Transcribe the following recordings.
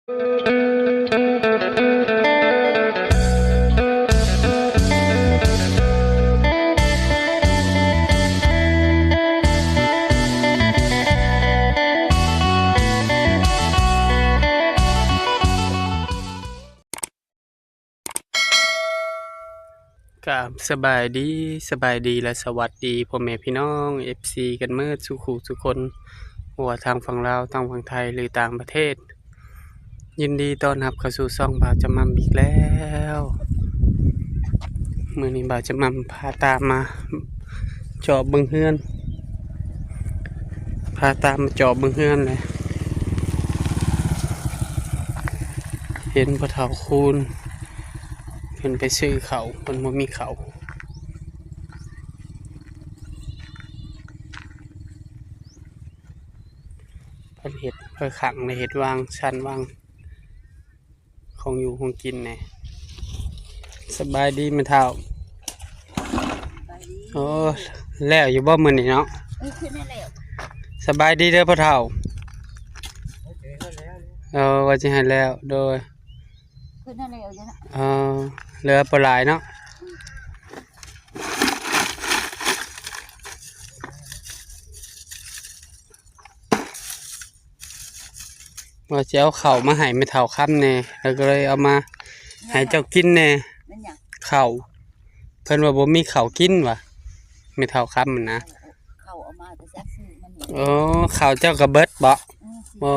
กราบสบายดี สบายดีและสวัสดีพ่อแม่พี่น้อง เอฟซี กันเมิดสู่คู่สู่คน บ่ว่าทางฝั่งลาว ทางฝั่งไทย หรือต่างประเทศ ยินดีต้อนรับเข้าสู่ช่องบ่าวจำม่ำอีกแล้ว มื้อนี้บ่าวจำม่ำพาตามาเจาะเบิ่งเฮือน พาตามาเจาะเบิ่งเฮือนเลย เห็นพ่อเฒ่าคูณ เพิ่นไปซื้อข้าว เพิ่นบ่มีข้าว เพิ่นเฮ็ด เพิ่นขัง เฮ็ดวาง ชั้นวางของอยู่ของกินแหน่ สบายดีแม่เฒ่า โอ้ แล้วอยู่บ่มื้อนี้เนาะ เออ ขึ้นมาแล้ว สบายดีเด้อพ่อเฒ่า เออ ว่าสิให้แล้ว โดย ขึ้นมาแล้วอยู่นะ เออ เหลือบ่หลายเนาะ ว่าสิเอาข้าวมาให้แม่เฒ่าคำแหน่ แล้วก็เลยเอามาให้เจ้ากินแหน่ แม่นหยัง ข้าว เพิ่นว่าบ่มีข้าวกินว่ะ แม่เฒ่าคำหั่นนะ ข้าวเอามาแต่จักซื้อมานี่ โอ้ ข้าวเจ้าก็เบิดบ่ อืม บ่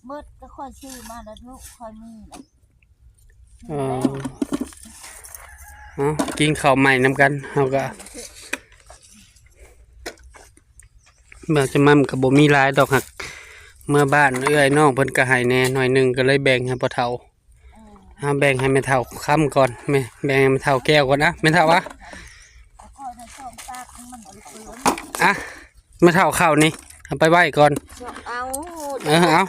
เบิดก็ข้อยซื้อมาแล้วลูก ข้อยมีแล้ว เออ เอา กินข้าวใหม่นำกัน เฮาก็ บ่าวจำม่ำก็บ่มีหลายดอก หักเมือบ้านเอื้อยน้องเพิ่นก็ให้แหน่หน่อยหนึ่ง ก็เลยแบ่งให้พ่อเฒ่า เออ เอาแบ่งให้แม่เฒ่าคำก่อน แม่ แบ่งให้แม่เฒ่าแก้วก่อน อะ แม่เฒ่าอะ อะ แม่เฒ่า ข้าวนี่ เอาไปไว้ก่อน เอา เออ เอา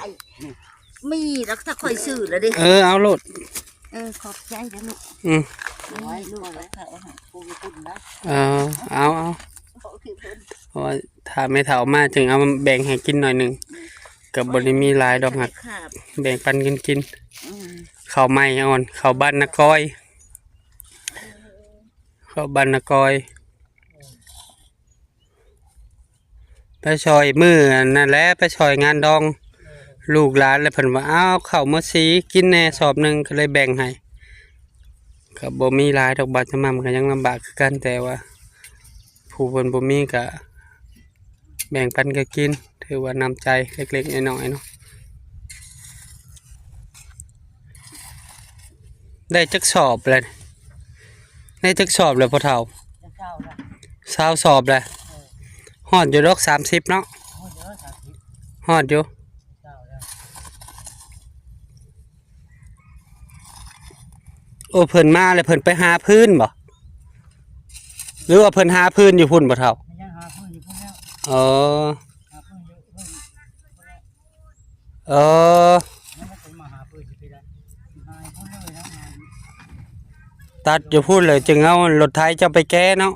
มีแล้ว ถ้าข้อยซื้อแล้วเด้ เออ เอาโลด เออ ขอบใจเด้อลูก อืม นี่ลูก เอาข้าวให้ผู้มีคุณนะ เออ เอา เอา เพราะว่าถ้าแม่เฒ่ามาจึงเอามาแบ่งให้กินหน่อยหนึ่ง ก็บ่ได้มีหลายดอก หัก ครับ แบ่งปันกันกิน อืม ข้าวใหม่อ่อน ข้าวบ้านนากอย ข้าวบ้านนากอย ไปช่อยมื้ออันนั้นแหละ ไปช่อยงานดองลูกหลาน แล้วเพิ่นว่า เอาข้าวมื้อสีกินแหน่สอบหนึ่ง ก็เลยแบ่งให้ ก็บ่มีหลายดอก บ่าวจำม่ำก็ยังลำบากคือกัน แต่ว่าผู้เพิ่นบ่มีก็แบ่งปันกันกิน ถือว่าน้ำใจเล็กๆน้อยๆเนาะ ได้จักสอบแล้ว ได้จักสอบแล้วพ่อเฒ่า ซาวสอบแล้ว ฮอดอยู่ดอกสามสิบเนาะ ฮอดอยู่ โอ้ เพิ่นมาแล้วเพิ่นไปหาฟืนบ่ หรือว่าเพิ่นหาฟืนอยู่พุ้นบ่เฒ่า ยังหาฟืนอยู่พุ้นแล้ว อ๋อ หาฟืนอยู่พุ้น เออ ตัดอยู่พุ้นเลย จึงเอารถไถเจ้าไปแกะเนาะ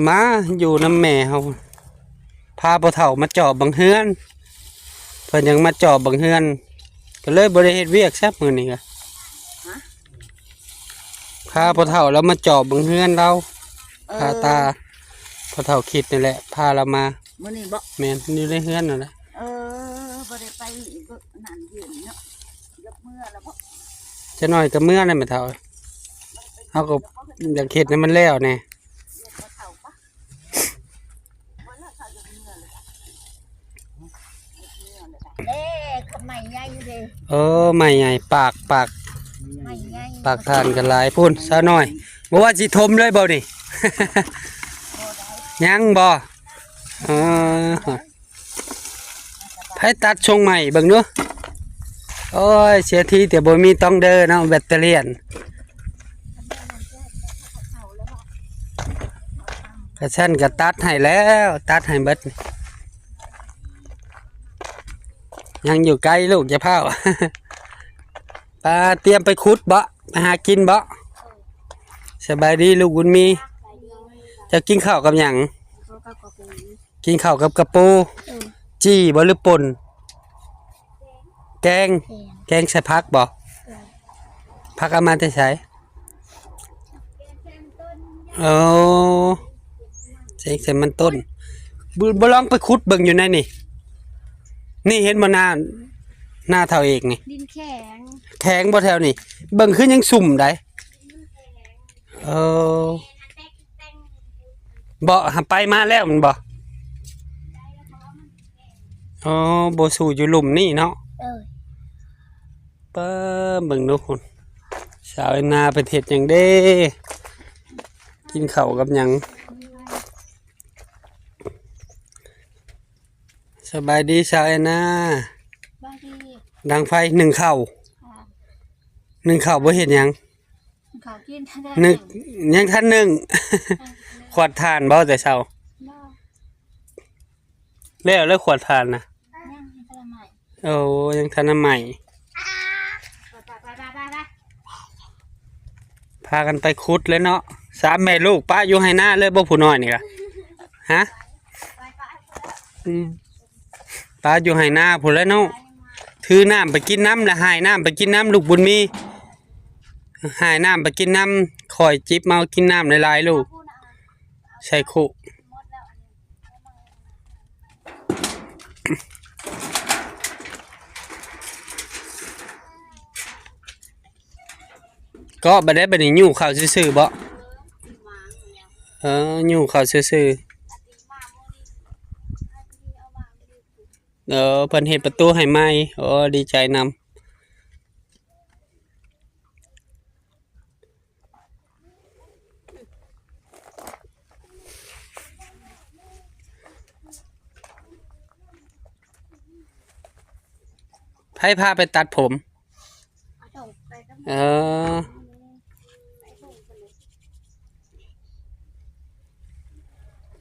มาอยู่นำแม่เฮา พาพ่อเฒ่ามาเจาะบังเฮือน เพิ่นยังมาเจาะบังเฮือน ก็เลยบ่ได้เฮ็ดเวียกแซบมื้อนี้ก็ ฮะ พาพ่อเฒ่าแล้วมาเจาะบังเฮือนเรา เออ พาตา พ่อเฒ่าคิดนี่แหละ พาเรามา มื้อนี้บ่ แม่น อยู่ในเฮือนนั่นแหละ เออ บ่ได้ไปนั่นเย็นเนาะ อยากเมือแล้วบ่ จะน้อยก็เมือแล้วแม่เฒ่า เฮาก็อยากเฮ็ดให้มันแล้วแหน่ เด้ เขาไม้ใหญ่เด้ เออ ไม้ใหญ่ ปาก ปาก ไม้ใหญ่ ปากถ่านก็หลาย พุ้น สาวน้อย บ่ว่าสิถมเลยบ่นี่ ยังบ่ เออ ไผตัดช่วงใหม่เบิ่งดู โอ้ย เสียทีแต่บ่มีต้องเด้อเนาะ แบตเตอเลียน ກະຊັ້ນກະຕັດໃຫ້ແລ້ວ ຕັດໃຫ້ເບິດ. ຍັງຢູ່ໄກລູກ ຢ່າພ້າວ. ປາ ຕຽມໄປຂຸດເບາະ ໄປຫາກິນເບາະ. ສະບາຍດີລູກບຸນມີ. ເຈົ້າກິນເຂົ້າກັບຫຍັງ? ເຂົ້າກັບກະປູ. ກິນເຂົ້າກັບກະປູ. ເອີ ຈີ່ບໍ່ ຫຼືປົ່ນ? ແກງ. ແກງ. ແກງໃສ່ຜັກບໍ່? ເອີ ຜັກເອົາມາແຕ່ໃສ? ໂອ້ ແກງໃສ່ມັນຕົ້ນ. ບໍ່ ບໍ່ລອງໄປຂຸດເບິ່ງຢູ່ໃນນີ້. ນີ້ເຫັນບໍ່ ນາ ນາເຖົ້າເອກນີ້? ດິນແຂງ. ແຂງບໍ່ແຖວນີ້? ເບິ່ງຄືຍັງຊຸ່ມໃດ. ເອີ ບໍ່ ຫາໄປມາແລ້ວແມ່ນບໍ່? ອໍ ບໍ່ສູ້ຢູ່ລຸ່ມນີ້ເນາະ. ເອີ ປາ ເບິ່ງດູພຸ້ນ ສາວແອນນາເພິ່ນເຮັດຫຍັງເດ້? ກິນເຂົ້າກັບຫຍັງ? ສະບາຍດີສາວແອນນາ. ສະບາຍດີ. ດັງໄຟ ໜຶ້ງເຂົ້າ. ໜຶ້ງເຂົ້າບໍ່ເຮັດຫຍັງ? ເຂົ້າກິນ ໜຶ້ງ ຍັງທັນໜຶ້ງ. ຂວດຖ່ານບໍ່ແຕ່ເຊົ້າ? ບໍ່. ແລ້ວ ແລ້ວຂວດຖ່ານນະ? ຍັງ ຍັງທັນໄໝ້. ໂອ້ ຍັງທັນໄໝ້. ໄປ ໄປ ໄປ ໄປ ໄປ ພາກັນໄປຂຸດເລີຍເນາະ ສາມແມ່ລູກ. ປະຢູ່ໄຮ່ນາເລີຍບໍ່ ຜູ້ນ້ອຍນີ້ກະ? ຮະ? ອືມ ປະຢູ່ໄຮ່ນາພຸ້ນແຫຼະເນາະ. ຖືນ້ຳໄປກິນນຳ ແລະ ຫາຍນ້ຳໄປກິນນຳ ລູກບຸນມີ. ຫາຍນ້ຳໄປກິນນຳ ຂ້ອຍຈິບເອົາກິນນ້ຳຫຼາຍໆລູກ ໃສ່ຄຸ. ເກາະບາດໃດ ບາດນີ້ຍູ້ເຂົ້າຊື່ໆບໍ? ເອີ ຍູ້ເຂົ້າຊື່ໆ. ເອີ ເພິ່ນເຮັດປະຕູໃຫ້ໃໝ່. ໂອ້ ດີໃຈນຳ. ໃຜພາໄປຕັດຜົມ? ເອີ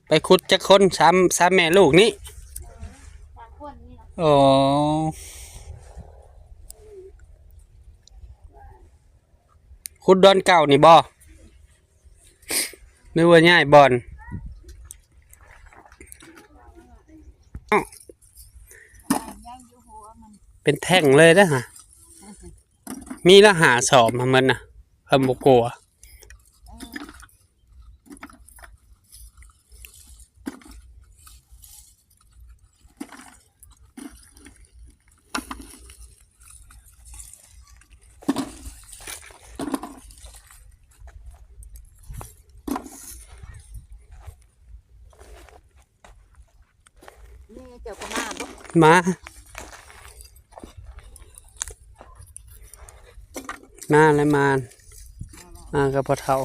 ໄປຂຸດຈັກຄົນ? ສາມ ສາມແມ່ລູກນີ້. ອໍ ຂຸດດອນເກົ່ານີ້ບໍ່ ຫຼືວ່າຍ້າຍບ່ອນ? ເປັນແທ່ງເລີຍເດ້ຫະ ມີລະຫ້າສອບຫັ້ນນະ ເພິ່ນບໍ່ກົວ. ນີ້ເຈົ້າກໍມາບໍ່? ມາ ມາແລ້ວ ມາ ມາກັບພໍ່ເຖົ້າ.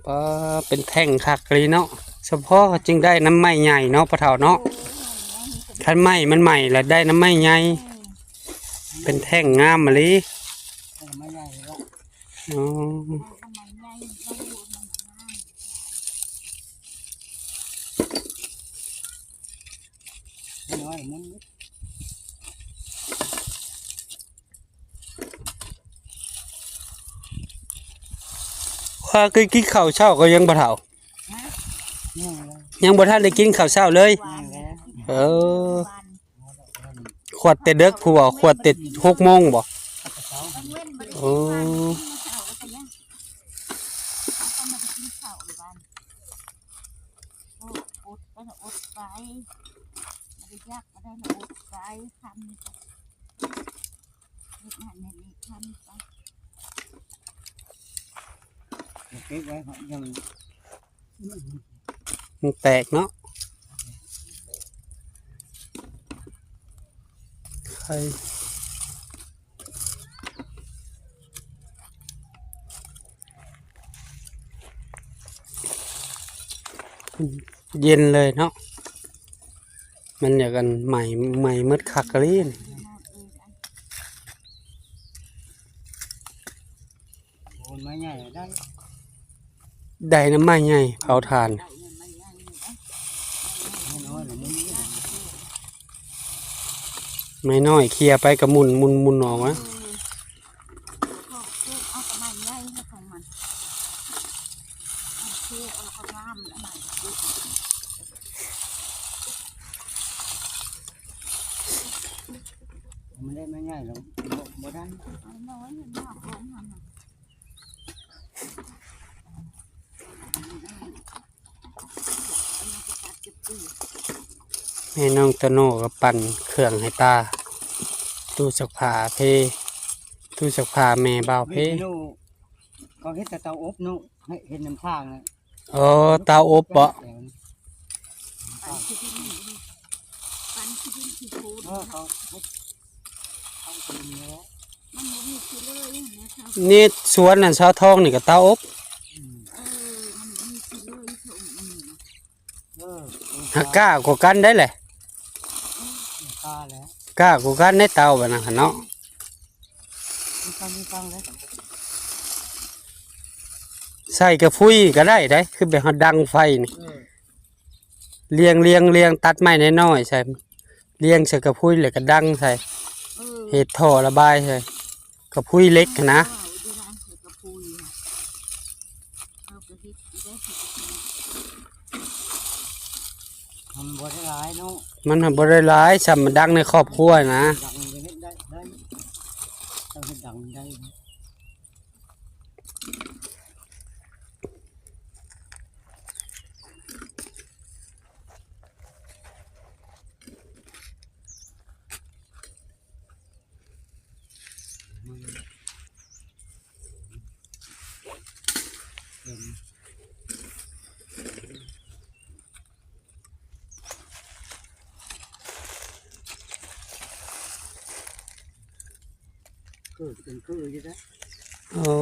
ປ້າ ເປັນແທ່ງຄັກອີ່ຫຼີເນາະ ສະເພາະເຂົາຈຶ່ງໄດ້ນຳໄມ້ໃຫຍ່ເນາະ ພໍ່ເຖົ້າເນາະ. ຄັນໄມ້ມັນໃໝ່ລະໄດ້ນຳໄມ້ໃຫຍ່ ເປັນແທ່ງງາມອີ່ຫຼີ. ອໍ ວ່າຄືກິນເຂົ້າເຊົ້າກໍຍັງບໍ່ເຖົ້າ? ຍັງບໍ່ທັນໄດ້ກິນເຂົ້າເຊົ້າເລີຍ? ເອີ ຂວດແຕ່ເດິກພຸ້ນບໍ? ຂວດແຕ່ຫົກໂມງບໍ? ໂອ້ ເກັບໄວ້ ມັນແຕກເນາະ ໄຂ່ ເຢັນເລີຍເນາະ ມັນຢາກອັນໃໝ່ ໃໝ່ໝົດຄັກອີ່ຫຼີ. ໂອ້ຍ ໄມ້ໃຫຍ່ໄດ້ ໄດ້ໜໍ່ໄມ້ໃຫຍ່ເຜົາຖ່ານ. ໄມ້ນ້ອຍເຄຍໄປກະໝຸ່ນໆໆອອກມາ. ເອີ ເອົາກະໄມ້ໃຫຍ່ຂອງມັນ ເອົາເຄຍເອົາລະກະງາມລະ ມັນໄດ້ໄມ້ໃຫຍ່ແລ້ວ ບໍ່ ບໍ່ໄດ້ ໄມ້ນ້ອຍມັນຍາກຂອງມັນນະ. ແມ່ນ້ອງໂຕໂນ່ກະປັ່ນເຄື່ອງໃຫ້ຕາ ຕູ້ຊັກຜ້າເພ ຕູ້ຊັກຜ້າແມ່ບ່າວເພ. ເຮັດເມນູ ເຂົາເຮັດແຕ່ເຕົາອົບເນາະ ໃຫ້ເຮັດນຳທາງນະ. ອໍ ເຕົາອົບເບາະ? ເອີ ເຂົາເຮັດ ນີ້ສວນນັ້ນຊາວທອງນີ້ກະເຕົາອົບ. ເອີ ມັນບໍ່ມີຂີ້ເລີຍ ເອີ ເອີ ກະກ້າກວ່າກັນໄດ໋ແຫຼະ ກ້າແຫຼະ ກ້າກວ່າກັນໄດ໋ເຕົາບາດນັ້ນຫັ້ນເນາະ. ມີຕັງ ມີຕັງເດ້ ໃສ່ກະພຸຍກະໄດ້ໄດ໋ ຄືແບບເຮົາດັງໄຟນີ້. ເອີ ລຽງ ລຽງ ລຽງ ຕັດໄມ້ນ້ອຍໆໃສ່ ລຽງໃສ່ກະພຸຍແລ້ວກະດັງໃສ່ ເອີ ເຮັດທໍ່ລະບາຍໃສ່ ກະພຸຍເຫຼັກຫັ້ນນະ. ມັນບໍ່ໄດ້ຫຼາຍເນາະ ມັນບໍ່ໄດ້ຫຼາຍ ຊ່ຳມັນດັງໃນຄອບຄົວນະ ດັງໄດ້ ໄດ້ ຕ້ອງໃຫ້ດັງໄດ້. ຄືເປັນຄືຢູ່ເດ້. ໂອ້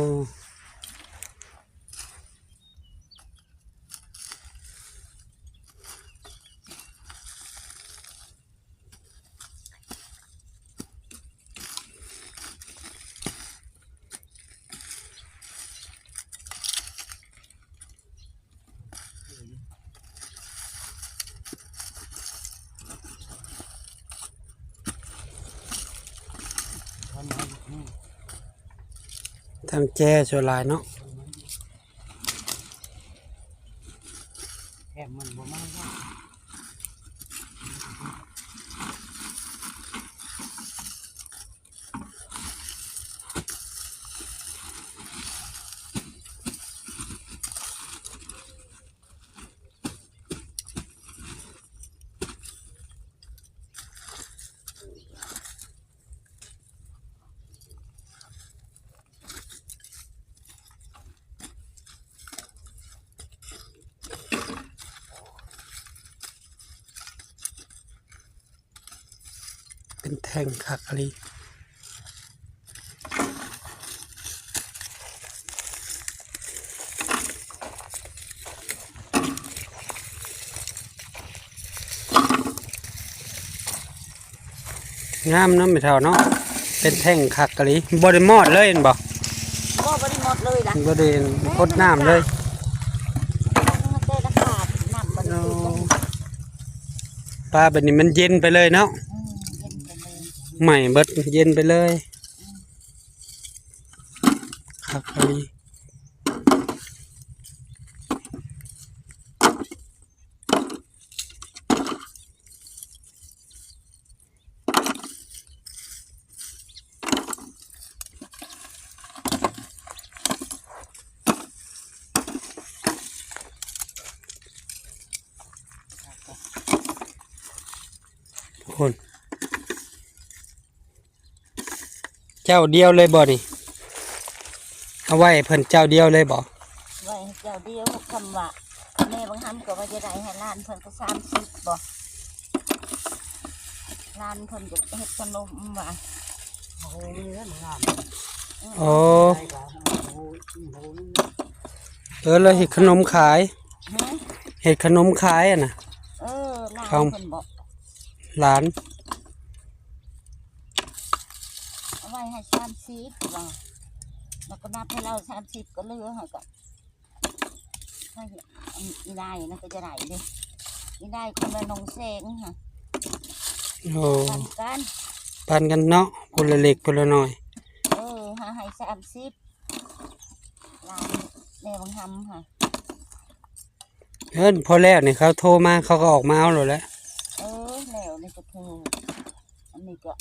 ທຳແຈສ່ວນຫຼາຍເນາະ ແຖມມັນບໍ່ມາ. ເປັນແທ່ງຄັກອີ່ຫຼີ ງາມເນາະແມ່ເຖົ້າເນາະ ເປັນແທ່ງຄັກອີ່ຫຼີ ບໍ່ໄດ້ມອດເລີຍແມ່ນບໍ່? ບໍ່ ບໍ່ໄດ້ມອດເລີຍລະ ບໍ່ໄດ້ຫົດນ້ຳເລີຍ ແຕ່ລະຂາດນ້ຳບໍ່ໄດ້ ໂອ້ ປາບາດນີ້ມັນເຢັນໄປເລີຍເນາະ ອືມ ເຢັນໄປເລີຍ ໄໝ້ເບິດ ເຢັນໄປເລີຍ ອືມ ຄັກອີ່ຫຼີ. ພຸ້ນ ເຈົ້າດຽວເລີຍບໍ່ນີ້? ເອົາໄວ້ໃຫ້ເພິ່ນເຈົ້າດຽວເລີຍບໍ່? ໄວ້ໃຫ້ເຈົ້າດຽວ ຄຳວ່າແມ່ບັງຫຳກໍວ່າຈະໄດ້ໃຫ້ຫຼານເພິ່ນກໍສາມສິບບໍ່? ຫຼານເພິ່ນຈະເຮັດຂະໜົມວ່າ ໂອ້ ເອີ ລາວເຮັດຂະໜົມຂາຍ ຫື? ເຮັດຂະໜົມຂາຍຫັ້ນນະ ເອີ ຫຼານເພິ່ນບໍ? ຫຼານ ເອົາໄວ້ໃຫ້ສາມສິບວ່າ ແລ້ວກໍນັບໃຫ້ລາວສາມສິບ ກໍເຫຼືອໃຫ້ກໍ ຂ້ອຍ ອີ່ຫຼ້າຍນັ້ນກໍຈະໄດ້ເດ້ ອີ່ຫຼ້າຍຄົນລະໜຶ່ງແສນຫັ້ນ. ໂອ້ ປັນກັນ ປັນກັນເນາະ ຜູ້ລະເລັກຜູ້ລະໜ້ອຍ. ເອີ ຫາໃຫ້ສາມສິບ ຫຼານແມ່ບັງຫຳຫັ້ນ. ເອີ້ນພໍແລ້ວນີ້ ເຂົາໂທມາ ເຂົາກໍອອກມາເອົາໂລດແຫຼະ. ເອີ ແລ້ວນີ້ກໍໂທ ອັນນີ້ກໍ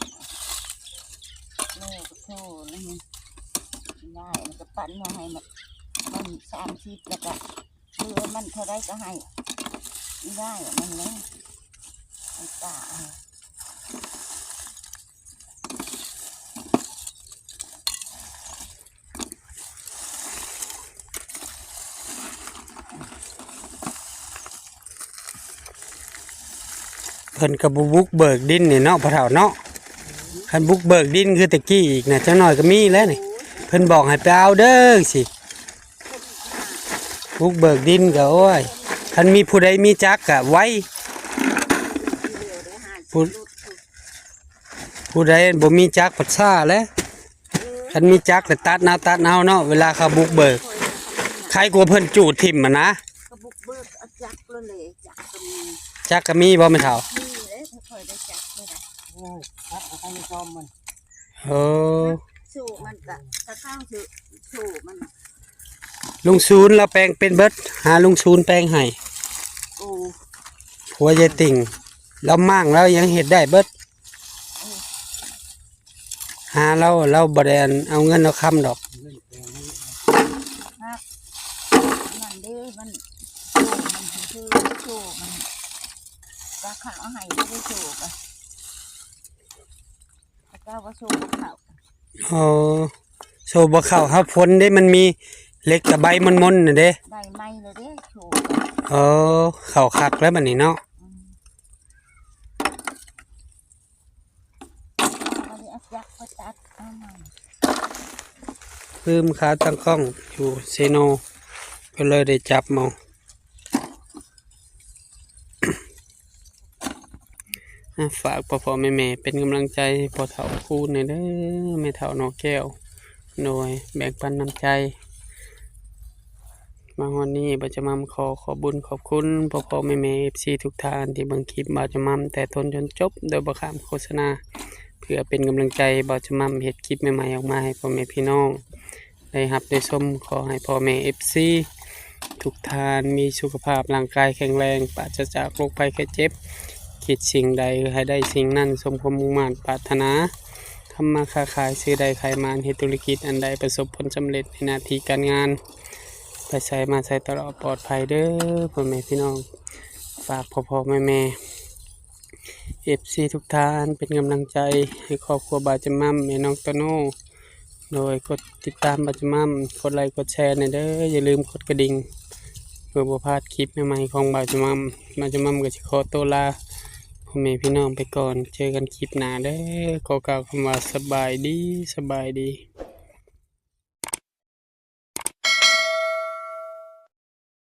ແລ້ວກໍໂທ ແລ້ວນີ້ ອີ່ຫຼ້າຍນີ້ກໍປັນມາໃຫ້ ມັນ ມັນສາມສິບ ແລ້ວກໍ ເຫຼືອມັນເທົ່າໃດກໍໃຫ້ ອີ່ຫຼ້າຍນັ້ນແຫຼະ ໃຫ້ປ້າເອົາ. ເພິ່ນກໍບໍ່ບຸກເບີກດິນນີ້ເນາະ ພໍ່ເຖົ້າເນາະ. ຄັນບຸກເບີກດິນຄືແຕ່ກີ້ອີກນະ ຈັກໜ້ອຍກໍມີແລ້ວນີ້. ເພິ່ນບອກໃຫ້ໄປເອົາເດີຊິ ບຸກເບີກດິນກໍ ໂອ້ຍ ຄັນມີຜູ້ໃດມີຈັກກໍໄວ ຜູ້ ຜູ້ໃດບໍ່ມີຈັກພັດຊ້າແຫຼະ. ຄັນມີຈັກແລ້ວຕັດເອົາ ຕັດເອົາເນາະ ເວລາເຂົາບຸກເບີກ. ໃຄກວ່າເພິ່ນຈູດຖິ້ມຫັ້ນນະ. ກໍບຸກເບີກເອົາຈັກໂລດແຫຼະ ຈັກກໍມີ. ຈັກກໍມີບໍ່ແມ່ເຖົ້າ? ມີເດ້ ຂ້ອຍໄດ້ຈັກເລີຍນະ. ໂອ້ຍ ຕັດເອົາໄປໃນຊອມມັນ. ໂອ້ ໂສ້ມັນກະ ຕະຂ້າງໂສ້ ໂສ້ມັນ. ລຸງສູນລາວແປງເປັນເບິດ ຫາລຸງສູນແປງໃຫ້. ໂອ້ ຜົວຍາຍຕິ່ງ ລາວໝັ່ງ ລາວຍັງເຮັດໄດ້ເບິດ. ຫາລາວ ລາວບໍ່ໄດ້ອັນເອົາເງິນເອົາຄຳດອກ. ຫັ້ນເດ້ ມັນ ມັນຄືໂຊມັນ ຕາຂາວໃຫ້ບໍ່ໄດ້ໂຊກະ ເຈົ້າວ່າໂຊບໍ່ເຂົ້າ. ອໍ ໂຊບໍ່ເຂົ້າ ເຮົາຝົນເດ້ ມັນມີເຫຼັກກັບໃບມົນໆ ນັ້ນເດ້. ໃບໄມ້ແລ້ວເດ້ໂຊ. ອໍ ເຂົ້າຄັກແລ້ວບັດນີ້ເນາະ. ອືມ ເອົາຈັກໄປຕັດເອົາໃໝ່. ລືມຂາຕັ້ງກ້ອງຢູ່ເຊໂນ ກໍເລີຍໄດ້ຈັບເອົາ. ອ່າ ຝາກພໍ່ໆແມ່ໆເປັນກຳລັງໃຈໃຫ້ພໍ່ເຖົ້າຄູນແດ່ເດີ ແມ່ເຖົ້າໜໍ່ແກ້ວ ໂດຍແບ່ງປັນນ້ຳໃຈ. ມາຮອດນີ້ ບ່າວຈະໝ່ຳຂໍຂອບບຸນຂອບຄຸນພໍ່ໆແມ່ໆ ເອັຟຊີ ທຸກທ່ານທີ່ເບິ່ງຄລິບບ່າວຈະໝ່ຳແຕ່ຕົ້ນຈົນຈົບ ໂດຍບໍ່ຂ້າມໂຄສະນາ ເພື່ອເປັນກຳລັງໃຈໃຫ້ບ່າວຈະໝ່ຳເຮັດຄລິບໃໝ່ໆອອກມາໃຫ້ພໍ່ແມ່ພີ່ນ້ອງ ໄດ້ຮັບໄດ້ຊົມ. ຂໍໃຫ້ພໍ່ແມ່ເອັຟຊີທຸກທ່ານມີສຸຂະພາບຮ່າງກາຍແຂງແຮງ ປາສະຈາກໂລກໄພໄຂ້ເຈັບ, ຄິດສິ່ງໃດໃຫ້ໄດ້ສິ່ງນັ້ນ ສົມຄວາມມຸ່ງມາດປາດຖະໜາ, ທຳມາຄ້າຂາຍ ຊື້ໄດ້ຂາຍໝານ, ເຮັດທຸລະກິດອັນໃດປະສົບຜົນສຳເລັດໃນໜ້າທີ່ການງານ, ໄປໃສມາໃສຕະຫຼອດປອດໄພເດີພໍ່ແມ່ພີ່ນ້ອງ. ຝາກພໍ່ໆແມ່ໆ ເອັຟຊີທຸກທ່ານເປັນກຳລັງໃຈໃຫ້ຄອບຄົວບ່າວຈຳໝ່ຳ ແມ່ນ້ອງໂຕໂນ່ ໂດຍກົດຕິດຕາມບ່າວຈຳໝ່ຳ ກົດໄລກົດແຊແດ່ເດີ. ຢ່າລືມກົດກະດິ່ງເພື່ອບໍ່ພາດຄລິບໃໝ່ໆຂອງບ່າວຈຳໝ່ຳ. ບ່າວຈຳໝ່ຳກໍຊິຂໍໂຕລາພໍ່ແມ່ພີ່ນ້ອງໄປກ່ອນ. ເຈີກັນຄລິບໜ້າເດີ. ຂໍກ່າວຄຳວ່າສະບາຍດີ, ສະບາຍດີ.